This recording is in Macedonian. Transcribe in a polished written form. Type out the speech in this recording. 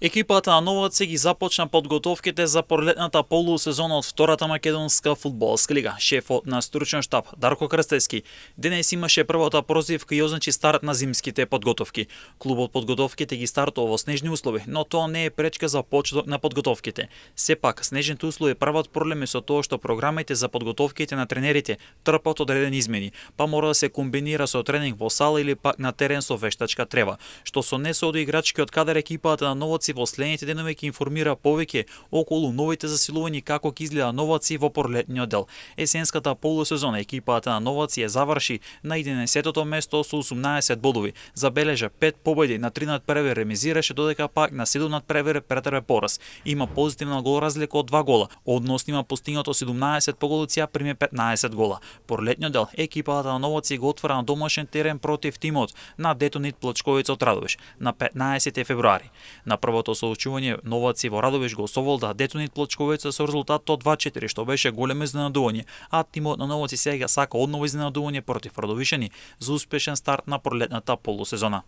Екипата на Новаци ги започна подготовките за пролетната полусезона од втората македонска фудбалска лига. Шефот на стручен штаб Дарко Крстевски денес имаше првата прозивка и означи старт на зимските подготовки. Клубот подготовките ги стартува во снежни услови, но тоа не е пречка за почеток на подготовките. Сепак, снежните услови прават проблеми со тоа што програмите за подготовките на тренерите трпат одредени измени, па мора да се комбинира со тренинг во сала или пак на терен со вештачка трева, што со не се од играчки од кадар екипата на Новаци во следните денови ќе информира повеќе околу новите засилувања како ќе изгледа Новаци во пролетниот дел. Есенската полусезона екипата на Новаци ја заврши на 11-тото место со 18 бодови. Забележа 5 победи, на 3 надпревари ремизираше, додека пак на 7 надпревари претрпе пораз. Има позитивна гол разлика од 2 гола, односно има постигнато 17 поголици, а приме 15 гола. Пролетниот дел екипата на Новаци го отвора на домашен терен против тимот на Детонит Плачковица од Радовиш на 15 февруари. На првото соочување Новаци во Радовиш го соволда Детонит Плачковица со резултат од 2-4, што беше големо изненадување, а тимот на Новаци сега сака одново изненадување против Радовишани за успешен старт на пролетната полусезона.